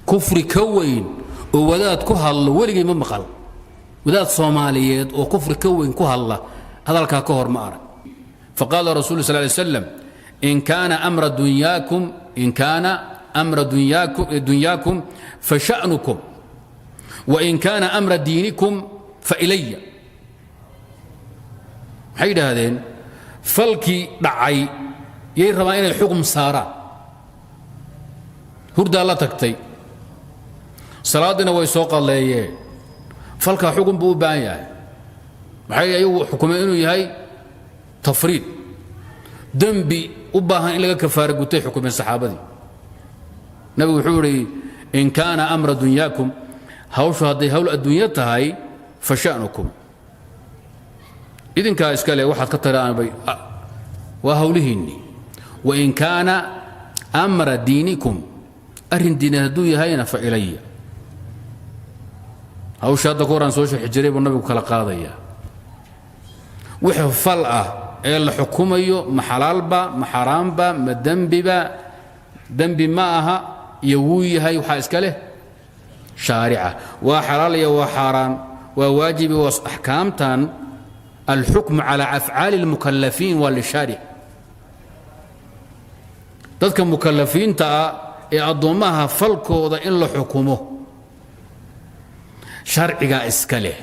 Kufri ka weyn oo wadaad ku hadlo weligay ma maqal. Wadaad Soomaaliyeed oo kufri ka weyn ku hadla hadalkaa ka hor ma arag. Faqaala rasul sal lay slam: in kaana amra dunyaakum, in kaana amra dunyaakum fasha'nukum, wain kaana amra diinikum failaya. Maxay yidhaahdeen? Falkii dhacay yay rabaan inay xukum saaraan. Hurdaa la tagtay, salaaddiina way soo qalleeyeen. Falkaa xukun buu u baahan yahay. Maxay ayagu xukumeen? Inuu yahay tafriid, dembi u baahan in laga kafaara gutay xukumeen saxaabadii. Nabigu wuxuu idhi: in kaana amra dunyaakum, hawshu hadday hawl adduunyo tahay, fa sha'nukum, idinkaa iska leh, waxaad ka taraanbay waa hawlihiinnii. Wain kaana amra diinikum, arrin diineed hadduu yahayna, fa ilaya. Hawsha hadda ka hor aan soo sharxi jiray buu nabigu kala qaadayaa. Wixii fal ah ee la xukumayo, ma xalaalba, ma xaaraamba, ma dembiba, dembi ma aha iyo wuu yahay, waxaa iska leh shaarica. Waa xalaal iyo waa xaaraan, waa waajibi, waa axkaamtan. Alxukmu cala afcaali اlmukalafiin waa lishaaric. Dadka mukalafiinta ah ee addoommaha falkooda in la xukumo sharcigaa iska leh.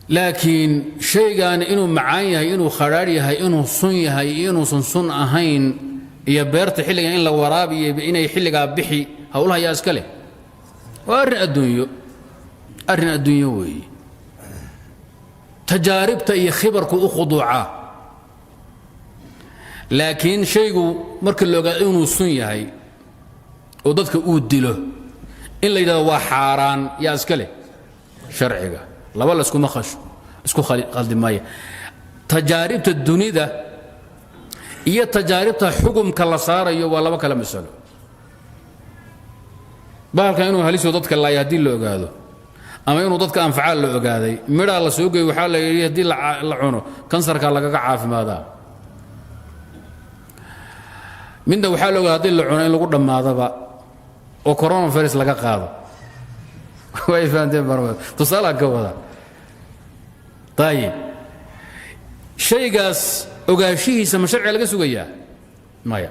Laakiin shaygaani inuu macaan yahay, inuu khadhaadh yahay, inuu sun yahay iyo inuusan sun ahayn, iyo beerta xilligan in la waraabiyo, inay xilligaa bixi, howlaha yaa iska leh? Waa arrin adduunyo, arrin adduunyo weeye. Tajaaribta iyo khibarku u khuduucaa. Laakiin shaygu marka la ogaado inuu sun yahay oo dadka uu dilo, in la yidhahdo waa xaaraan, yaa iska leh? Sharciga. Laba laskuma khasho, isku khaldi maaya. Tajaaribta dunida iyo tajaaribta xukumka la saarayo waa laba kala masalo. Bahalkan inuu halisoo dadka laaya haddii la ogaado, ama inuu dadka anfacaal la ogaaday, midhaa la soo geey, waxaa la yidhi haddii la cuno kansarkaa lagaga caafimaadaa. Midna waxaa la ogaada haddii la cuno in lagu dhammaadaba oo coronavirus laga qaado. Way fahanteen barma tusaalaa ka wada? Ayib, shaygaas ogaanshihiisa ma sharciga laga sugayaa? Maya,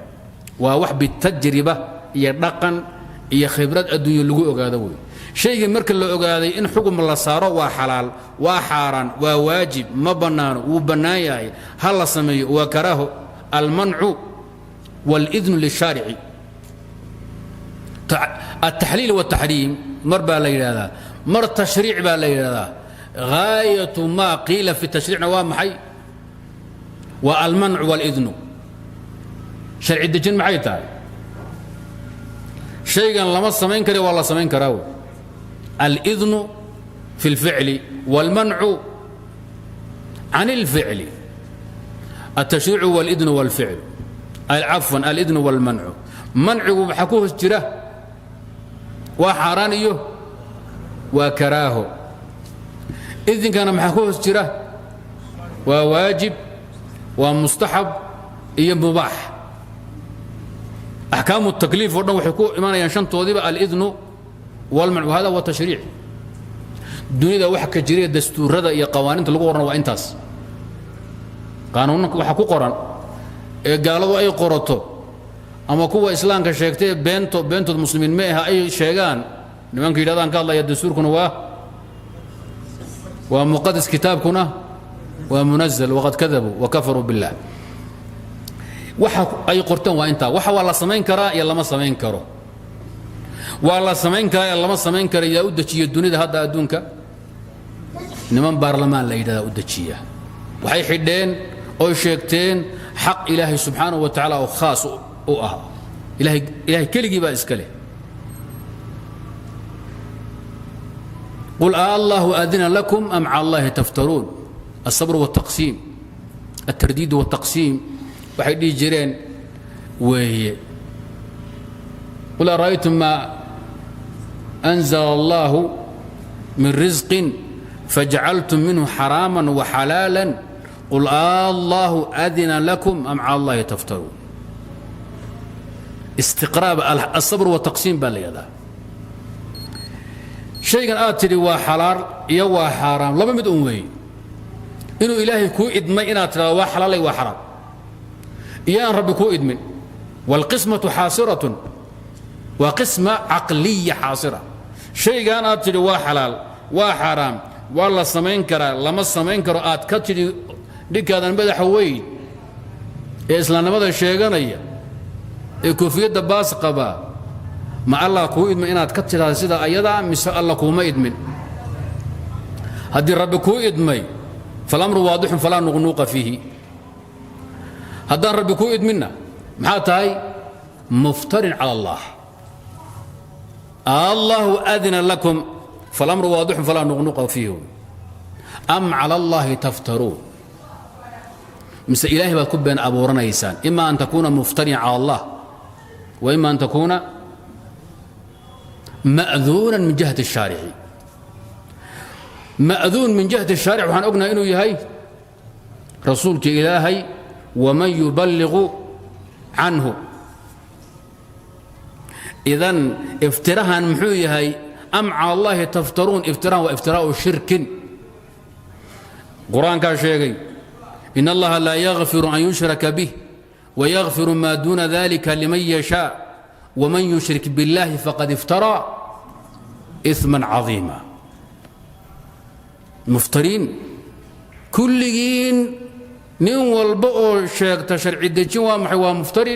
waa wax bitajriba iyo dhaqan iyo khibrad adduunyo lagu ogaado wey. Shaygii marka la ogaaday in xukum la saaro, waa xalaal, waa xaaraan, waa waajib, ma bannaano, wuu bannaan yahay, ha la sameeyo, waa karaaho, almancu wاlidnu lishaarici. التxliil والتaxriim mar baa la yidhahdaa, mar tashriic baa la yidhahdaa. غاayaة ma qiila fi tashriicna waa maxay? Waa almancu wاlidnu. Sharci dejin maxay tahay? Shaygan lama samayn kari, waa la samayn karaa wey. Alidnu fi اlficli wاlmancu can اlficli. التashriicu wاlidnu wاlficlu, cafwan, alidnu wاlmancu. Mancigu waxaa ku hoos jira waa xaaraan iyo waa karaaho. Idinkana maxaa ku hoos jira? Waa waajib, waa mustaxab iyo mubaax. Axkaamu takliif oo dhan waxay ku imanayaan shantoodiiba alidnu walmancu. Hada huwa tashriic. Dunida waxa ka jira dastuurada iyo qawaaniinta lagu qoran waa intaas. Qaanuunka waxa ku qoran ee gaaladu ay qorato ama kuwa islaamka sheegtay, beento beentood muslimiin ma aha ay sheegaan, nimanka yidhahdaan ka hadlaya, dastuurkuna waa muqadas, kitaabkuna waa munazal, waqad kadabuu wa kafaruu billah. Waxa ay qorteen waa intaa. Waxa waa la samayn karaa iyo lama samayn karo, waa la samayn karaa iyo lama samayn karo. Yaa u dejiya dunida hadda adduunka? Niman baarlamaan la yidhahdaa u dejiya. Waxay xidheen oy sheegteen xaq Ilaahay subxaanahu wa tacaala oo khaas u ah ilahay. Ilahay keligii baa iska leh. Qul allahu adina lakum am cala allahi taftaruun. Alsabr wاltaqsiim, altardiid wاltaqsiim waxay dhihi jireen weeye. Qul ara'aytum ma anzla allahu min risqin fajacaltum minhu xaraama waxalaala, qul allahu adina lakum am cala allahi taftaruun. Istiqraab asabr wataqsiim baa la yidhahdaa. Shaygan aad tidhi waa xalaal iyo waa xaaraam, laba mid un weeye: inuu Ilaahay kuu idmay inaad tidhahdo waa xalaalay, waa xaraam, iyo aan Rabbi kuu idmin. Wاlqismaةu xaasiratun, waa qisma caqliya xaasira. Shaygan aad tidhi waa xalaal, waa xaaraam, waa la samayn karaa, lama samayn karo, aad ka tidhi dhinkaadan madaxa weyn ee islaamnimada sheeganaya ee koofiyadda baas qabaa, ma Allah kuu idmin inaad ka tidhahdo sida ayadaa, mise Alla kuuma idmin? Haddii Rabbi kuu idmay, فالأمر واضح فلا نقنوق فيه. Haddaan Rabbi kuu idminna, maxaa tahay? مفتر على الله. الله أذن لكم، فالأمر واضح فلا نقنوق فيه. أم على الله تفترون؟ Mise Ilaahay baad ku been abuuranaysaan? إما أن تكون مفتريا على الله وإما أن تكون مأذونا من جهة الشارع. مأذون من جهة الشارع waxaan ognahay inuu yahay rasuulka Ilaahay ومن يبلغ عنه. Idan iftirahan muxuu yahay? أم على الله تفترون. Iftirahan waa افتراء شرك. Qur-aankaa sheegay: إن الله لا يغفر أن يشرك به ويغفر ما دون ذلك لمن يشاء ومن يشرك بالله فقد افترى إثما عظيما. Muftariin kulligiin, nin walba oo sheegta sharci dejin, waa maxay? Waa مفتر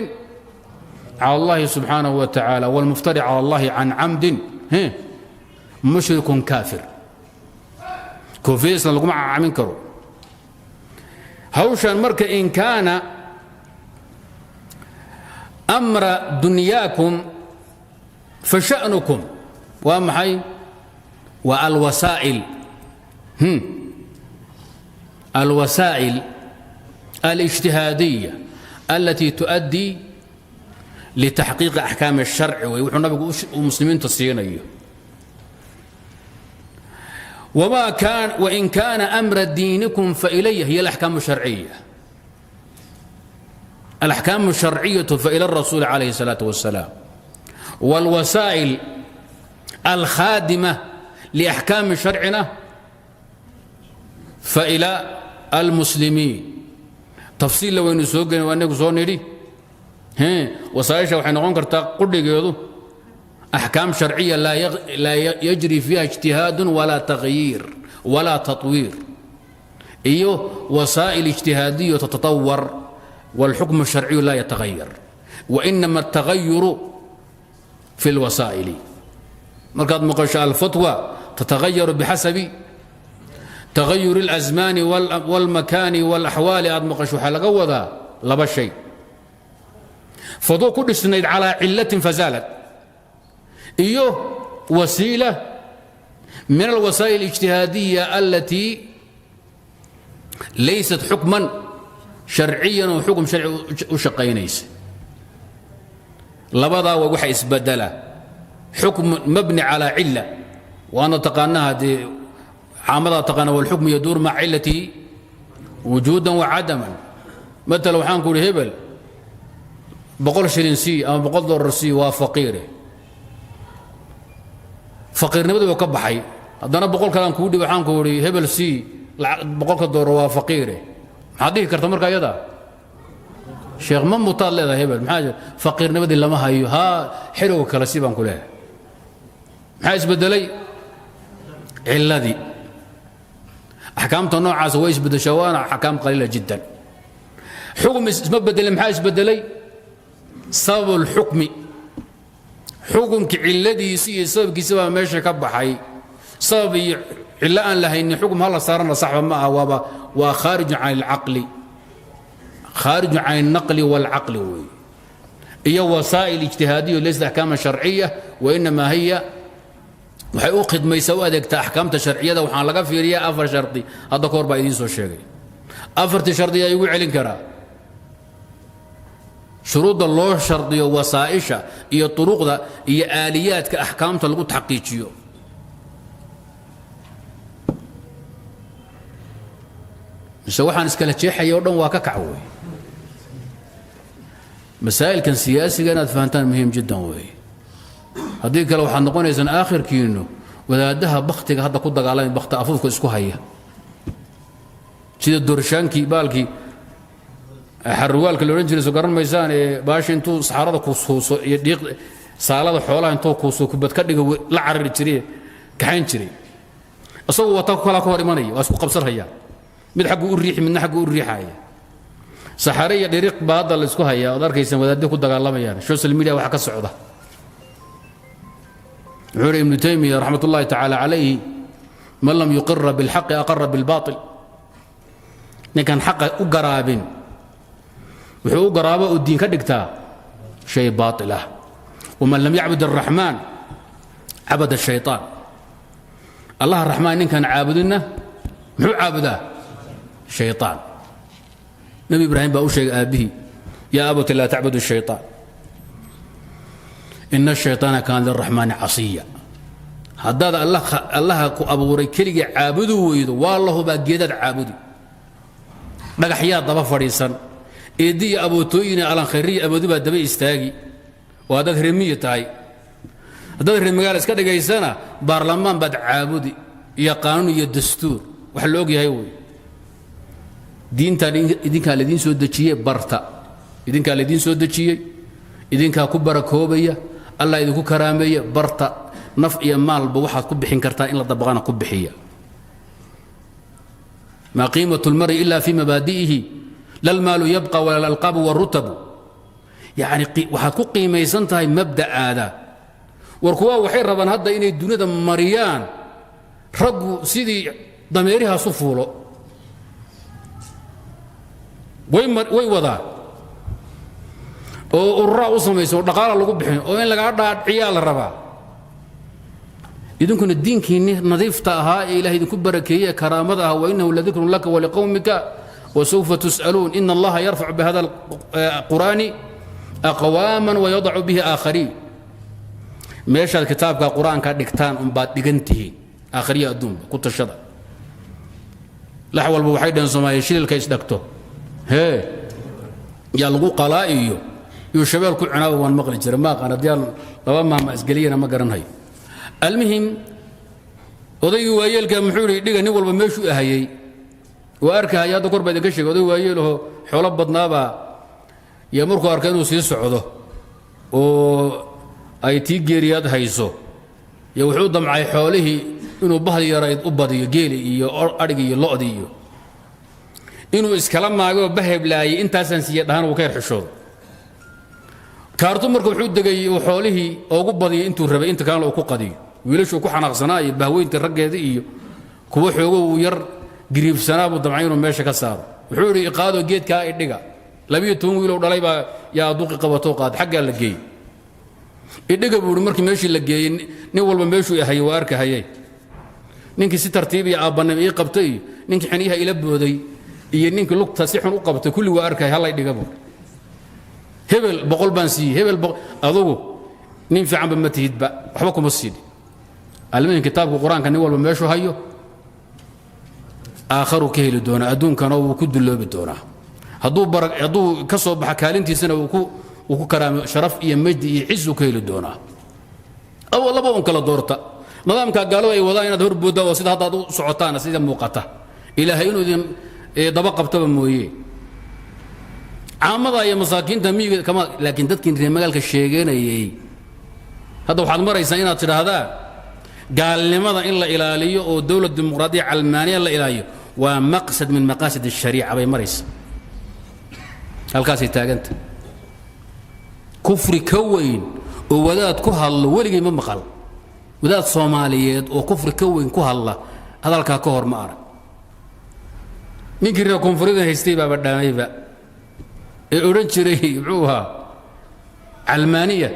على الله سبحانه وتعالى. والمفتري على الله عن عمد مشرك كافر. Koofiyadiisna laguma camin karo hawshan. Marka إن كان أمر دنياكم فشأنكم waa maxay? Waa alwasaa'il, الوسائل الاجتهادية التي تؤدي لتحقيق أحكام الشرع wey wuxuu nabigu muslimiinta siinayo. وما كان وإن كان أمر دينكم فإلي، هي الأحكام الشرعية. الأحكام الشرعية فإلى الرسول عليه الصلاة والسلام، والوسائل الخادمة لأحكام شرعنا فإلى المسلمين. Tafsiilla waynu soo gelin, waa inagu soo nidhi wasaaisha waxay noqon kartaa qudhigeedu أحكام شرعية لا يجري فيها اجتهاد ولا تغيير ولا تطوير، iyo وسائل اجتهادية تتطور والحكم الشرعي لا يتغير، وإنما التغير في الوسائل. Markaad maqasho الفتوى تتغير بحسب تغير الأزمان والمكان والأحوال aad maqasho, waxaa laga wadaa laba shay: fadwo ku dhisnayd على علة فزالت, iyo وسيلة من الوسائل الاجتهادية التي ليست حكما شرعيا oo xukm sharci u shaqaynaysa. Labadaa waa waxa isbedela: xukm مبني على علة, waana taqaanaha dee caamadaa taqaana, والحكم يدور مع علته وجودا وعدما. Maala waxaan ku idhi hebel 100 shilin c ama $100 c, waa faqiire. Faqiirnimadii buu ka baxay. Haddana 100 kalaan kuu dhib, waxaan ku idhi hebel c $100-ka waa faqiire. Maxaad dhihi karta marka iyada? Sheekh, ma mutaad leedahay hebel? Maxaa faqiirnimadii lama hayo? Haa, xerowga kale si baan ku leeyahay. Maxaa isbedelay? Cilladii. Axkaamta noocaasa way isbedeshaa, waana أحكام قليلة جدا. Xukm isma bedelin. Maxaa isbedelay? سبب الحكم. Xukumki cilladiisi iyo sababkiisa baa meesha ka baxay. Sabab iyo cillo aan lahaynin xukm hala saarana saxba ma aha, waaba waa خارج عن العقل، خارج عن النقل والعقل wey. Iyo وسائل اجتهادية ليست أحكاما شرعية وإنما هي waxay u khidmaysaa, u adeegtaa axkaamta sharciyada. Waxaan laga fiiriyaa afar shardi. Hadda ka hor baa idiin soo sheegay afartii shardi ayaa igu celin karaa. Shuruudda loo shardiyo wasaa'isha iyo turuqda iyo aaliyaadka axkaamta lagu taxqiijiyo, mise waxaan iskala jeexaya o dhan waa ka kac wey. Masaa'ilkan siyaasiga inaad fahantaan muhiim jiddan weeye. Haddii kale waxaad noqonaysaan aakhirkiinnu wadaaddaha bakhtiga hadda ku dagaalamay, bakhti afuufka isku haya, sida dorshaankii baalkii xarugaalka la odhan jiray. Soo garan maysaan ee baasha intuu saxaarada kusuuso iyo dhiiq saalada xoolaha intuu kuuso kubad ka dhiga la carari jiray, kaxayn jiray, isagoo wata ku kalaa ka hor imanaya, waa isku qabsanhayaan, mid xaggu u riixi, midna xaggu u riixaya. Saxare iyo dhiriq baa hadda la isku hayaa, ood arkaysaan wadaaddi ku dagaalamayaan social media waxa ka socda. Wuxuu yidhi Ibnu Taymiya raxmat ullahi tacaala calayhi: "Man lam yuqira bilxaqi aqara bilbaatil." Ninkan xaqa u garaabin wuxuu u garaabo uu diin ka dhigtaa shay baatil ah. "Waman lam yacbud araxmaan cabada shayطaan." Allaha Raxmaan ninkaan caabudinna muxuu caabudaa? Shayطaan. Nebi Ibraahim baa u sheegay aabbihii: "Yaa abati, laa tacbud الshayطaan, ina الshayطaana kaana liraxmaani casiya." Haddaad Allaha ku abuuray keligii caabudi weydo, waa la hubaa geedaad caabudi, dhagaxyaa daba fadhiisan, eeddi iyo abootooyine alankhayriya aboodi baa daba istaagi. Oo haddaad reemiyi tahay, haddaad reer magaala iska dhigaysana, baarlamaan baad caabudi iyo qaanuun iyo dastuur. Wax la og yahay wey. Diintaan idinkaa laidiin soo dejiyey, barta. Idinkaa laidiin soo dejiyey, idinkaa ku barakoobaya, Allah idinku karaameeya, barta. Naf iyo maalba waxaad ku bixin kartaa in la dabaqana ku bixiya. "Maa qiimaة اlmari ila fi mabaadi'ihi, la lmaalu yabqa wala alalqaabu wاrutabu." Yacni waxaad ku qiimaysan tahay mabda'aada. War kuwaa waxay rabaan hadda inay dunida mariyaan raggu sidii dameerihaasu fuulo. Way wadaa oo ururaa u samaysa oo dhaqaala lagu bixin oo in lagaa dhaadhciyaa la rabaa. Idinkuna diinkiinni nadiifta ahaa ee Ilahay idinku barakeeye, karaamada ah, "Wainahu ladikrun laka waliqowmika wasawfa tus'aluun, ina Allaha yarfacu bihada alqur'aani aqwaaman wayadacu bihi aakhariin." Meeshaad kitaabka Qur-aanka dhigtaan unbaad dhigan tihiin aakhiriya adduunba. Ku tashada. Lax walba waxay dhaheen Soomaaliya shililka isdhagto hee yaa lagu qalaa iyo yuu shabeel ku cunaaba. Waan maqli jira, ma aqaan haddii aan laba maama isgeliyana, ma garanhayo. Almuhim, odaygii waayeelka muxuu yidhi? Dhiga nin walba meeshuu ahayey waa arkahaya. Hadda kor baa idinka sheegay, oday waayeelahoo xoolo badnaabaa iyo markuu arka inuu sii socdo oo ay tii geeriyaad hayso iyo wuxuu damcay xoolihii inuu bahdi yarayd u badiyo, geeli iyo adhigi iyo lo'di, iyo inuu iskala maagoo baheblaayay, intaasaan siiye dhahan, uu ka yar xishoodo kaartu. Marka wuxuu degay uu xoolihii oogu badiyay intuu rabay, inta kalena uu ku qadiyo. Wiilashuu ku xanaaqsanaa iyo bahweyntii raggeedii iyo kuwo xoogo uu yar giriibsanaa buu damcay inuu meesha ka saaro. Wuxuu yidhi: "Iqaado, geedkaa idhiga." 12 wiilow dhalay baa yaa duqi qabatoo qaad, xaggaa la geeyey. "Idhiga," buu ihi. Markii meeshii la geeyey, nin walba meeshuu ahayey waa arkahayay. Ninkii si tartiib iyo aabbanimo ii qabtay iyo ninkii xiniyaha ila booday iyo ninkii lugta si xun u qabtay, kulli waa arkay. "Hallay dhiga," buu. "Hebel 100 baan siiyey, hebel adugu nin fiicanba ma tihidba, waxba kuma siidhi." Almuhim, kitaabka Qur-aanka nin walba meeshuu hayo aakharuu ka heli doonaa, adduunkana wuu ku dulloobi doonaa. Hadduu ka soo baxa kaalintiisana wuu ku karaamo, sharaf iyo majdi iyo ciz uu ka heli doonaa. Aw laba un kala doorta. Nidaamka gaalada ay wadaan inaad hor boodaan oo sida haddaad u socotaana, sida muuqata, Ilaahay inuu idin daba qabtaba mooye. Caamada iyo masaakiinta miyiga kama, laakiin dadkiin reer magaalka sheeganayay hadda waxaad maraysaa inaad tidhaahdaan gaalnimada in la ilaaliyo oo dowlad dimuqraadiya calmaaniya la ilaaliyo waa maqsad min maqaasid الshariica bay maraysa. Halkaasay taaganta. Kufri ka weyn oo wadaad ku hadlo weligay ma maqal. Wadaad Soomaaliyeed oo kufri ka weyn ku hadla hadalkaa ka hor ma arag. Ninkii reer koonfurida haystay baaba dhaamayba ee odhan jiray, muxuu ahaa, calmaaniya,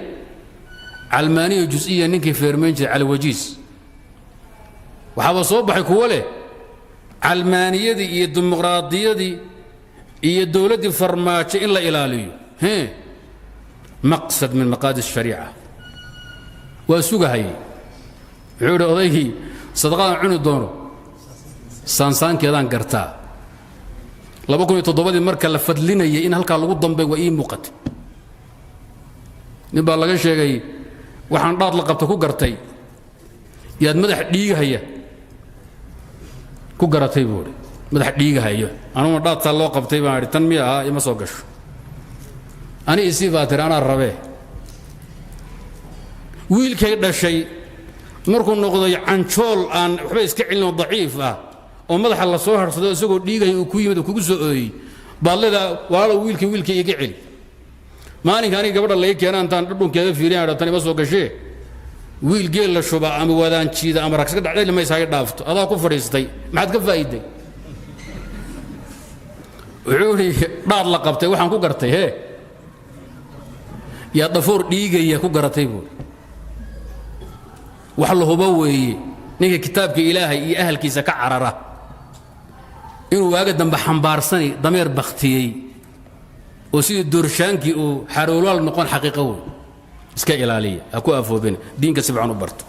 calmaaniya jusiya, ninkii feermayn jiray Caliwajiis. Waxaaba soo baxay kuwo leh calmaaniyadii iyo dimuqraadiyadii iyo dowladdii Farmaajo in la ilaaliyo he maqsad min maqaasid shariica. Waa sugahayay. Wuxuu idhi odaygii: "Sadaqadaan cuni doono saansaankeedaan gartaa." 2007-dii marka la fadlinayay in halkaa lagu dambay waa ii muuqatay. Nin baa laga sheegay, waxaan dhaad la qabta ku gartay, yaad madax dhiigahaya ku garatay, buuhi. Madax dhiigahayo anuguna dhaadtaa loo qabtay baan idhi, tan miya ahaa, ima soo gasho. Ani isii baa tiri, anaa rabee. Wiilkay dhashay markuu noqday canjool aan waxba iska celin oo daciif ah oo madaxa la soo harhsado, isagoo dhiigaya uu ku yimid oo kugu soo ooyey, baad leedaa, walaalow, wiilkii wiilkii iga celi. Maalinka aniga gabadha laga keena, intaan dhudhunkeeda fiiriyan, tan ima soo gashee. Wiil geel la shuba ama wadaan jiida ama ragska dhacdheli maysa, hay dhaafto. Adaa ku fadhiistay, maxaad ka faa'iiday? Wuxuu idhi, dhaad la qabtay waxaan ku gartay, hee, yaa dhafoor dhiigaya ku garatay, buuri. Wax la hubo weeye, ninka kitaabka Ilaahay iyo ahalkiisa ka carara inuu waaga dambe xambaarsani dameer bakhtiyey oo sidii doorshaankii uu xaroolaal noqon, xaqiiqo wey. Iska ilaaliya, ha ku afoobina, diinka si fiican u barto.